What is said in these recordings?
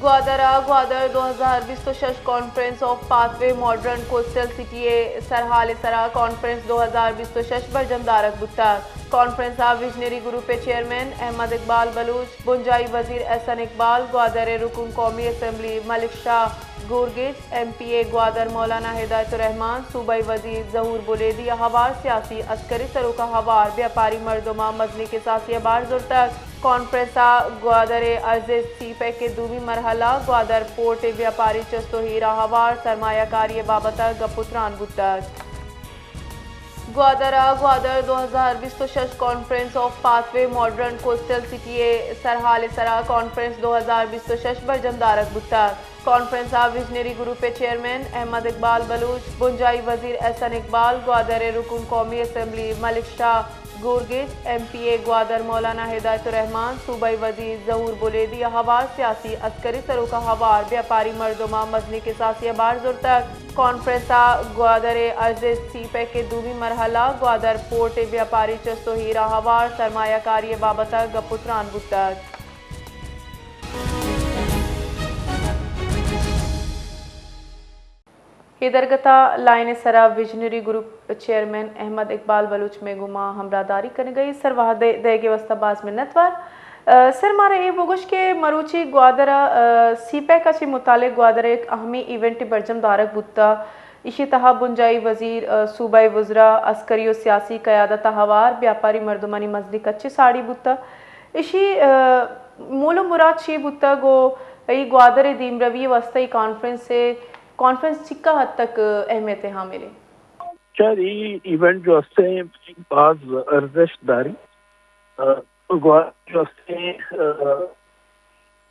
گوادر ءَ گوادر دو ہزار بیست ءُ شش conference of path way modern coastal city ءِ سرحال ءِ سرا کانفرنس دو ہزار بیست ءُ شش برجم دارگ بوتگ۔ کانفرنس ءَ ویژنری گروپ ءِ چیئرمین احمد اقبال بلوچ، بنجاہی وزیر احسن اقبال، گوادر ءِ رکن قومی اسمبلی ملک شاہ گورگیج، ایم پی اے گوادر مولانا ہدایت الرحمن، صوبائی وزیر ظہور بلیدی ءَ ہوار سیاسی عسکری سروک ءَ ہوار بیاپاری مردماں مزنیں کساسی ءَ بہر زرتگ۔ کانفرنس ءَ گوادر ءِ ارزشت سی پیک ءِ دومی مرحلہ، گوادر پورٹ ءِ بیاپاری چست ءُ ایر ءَ ہوار سرمایہ کاری ءِ بابت ءَ گپ ءُ تران بوتگ۔ گوادر ءَ گوادر دو ہزار بیست ءُ شش conference of path way modern coastal city ءِ سرحال ءِ سرا کانفرنس دو ہزار بیست ءُ شش برجم دارگ بوتگ۔ کانفرنس ءَ ویژنری گروپ ءِ چیئرمین احمد اقبال بلوچ، بنجاہی وزیر احسن اقبال، گوادر ءِ رکن قومی اسمبلی ملک شاہ گورگیج، ایم پی اے گوادر مولانا ہدایت الرحمن، صوبائی وزیر ظہور بلیدی ءَ ہوار سیاسی عسکری سروک ءَ ہوار بیاپاری مردماں مزنیں کساسی ءَ بہر زرتگ۔ کانفرنس ءَ گوادر ءِ ارزشت سی پیک ءِ دومی مرحلہ، گوادر پورٹ ءِ بیاپاری چست ءُ ایر ءَ ہوار سرمایہ کاری ءِ بابت ءَ گپ ءُ تران بوتگ۔ اے درگت ءَ لائن ءِ سرا ویژنری گروپ چیئرمین احمد اقبال بلوچ مئے گوما ہمراہداری کنگ ءَ اِنت۔ سر، وہد دئیگ ءِ واستہ باز منتوار۔ ءَ، سر، مارا اے بگوش کہ مروچی گوادر ءَ، ءَ، سی پیک ءَ چہ متعلق گوادر ءَ یک اہمیں ایونٹے برجم دارگ بوتگ۔ ایشی ءِ تہا بنجاہی وزیر، ءَ، صوبائی وزراء، عسکری ءُ سیاسی قیادت ءَ ہوار بیاپاری مردمانی مزنیں کچے ساڑی بوتگ۔ ایشی، ءَ، مول ءُ مراد چی بوتگ ءُ اے گوادر ءِ دیمروی ءِ واستہ اے کانفرنس ءِ، کانفرنس چکا حد تک اہمیت ءِ حامل اِنت؟ چار، اے ایونٹ جو ہستے ہیں، باز ارزشت داری۔ ءَ، گوادر جو ہستے ہیں، ءَ،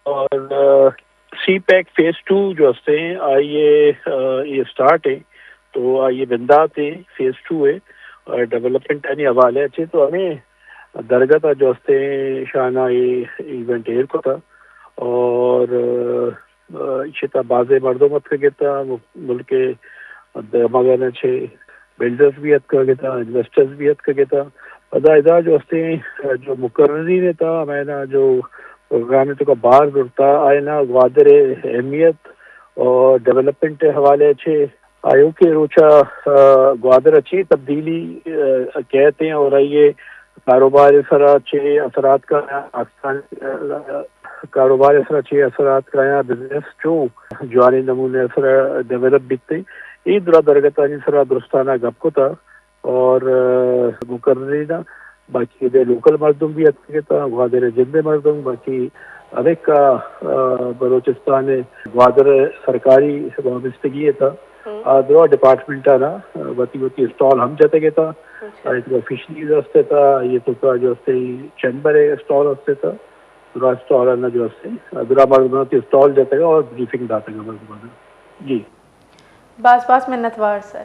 اور، ءَ، سی پیک فیز ٹو جو ہستے ہیں، آئی ءِ، ءَ، یہ اسٹارٹ ہے، تو آئی ءِ بندات ہیں، فیز ٹو ہے، اور ڈیولپمنٹ آنی حوالے سے تو ہمیں درگت جو ہستے ہیں، شانہ یہ ایونٹ ایر کو تھا، اور، ءَ، ءَ، ایشی ءِ تہا بازیں مردم اتکگ ات، ملک ءِ دمگاں چہ بلڈرز بھی اتکگ ات، انویسٹرز بھی اتکگ ات۔ پدا ادا جو ہستے، ءَ، جو مقررین ات، ہمایاں جو پروگرام ءِ توکا بار زرتا، آیاں گوادر ءِ اہمیت اور ڈیولپمنٹ ءِ حوالے چہ آیوکیں روچا، ءَ، گوادر ءَ چی تبدیلی، ءَ، کیت ایں اور آئی ءِ کاروبار ءِ سرا چے اثرات کایاں، آستان، ءَ، کاروبار ءِ سرا چے اثرات کایاں، بزنس چوں جوانیں نمونے ءِ سرا ڈیولپ بیت ایں۔ اے درا درگتانی سرا درستانا گپ کتا اور، ءَ، مقررین باقی ادے لوکل مردم بھی اتکگ ات، گوادر ءِ جند ءِ مردم، باقی ہمے کہ، ءَ، بلوچستان ءِ گوادر ءِ سرکاری وابستگی ات، آ درا ڈپارٹمنٹ آنا وتی وتی اسٹال ہم جتگ ات۔ اچھا۔ آ، ایک فشریز است ات، یہ تو کا جو است چیمبر ءِ اسٹال است ات، درا اسٹال آنا جو است، درا مردم وتی اسٹال جتگ اور بریفنگ داتگ مردم آنا۔ جی۔ باز باز منتوار سر۔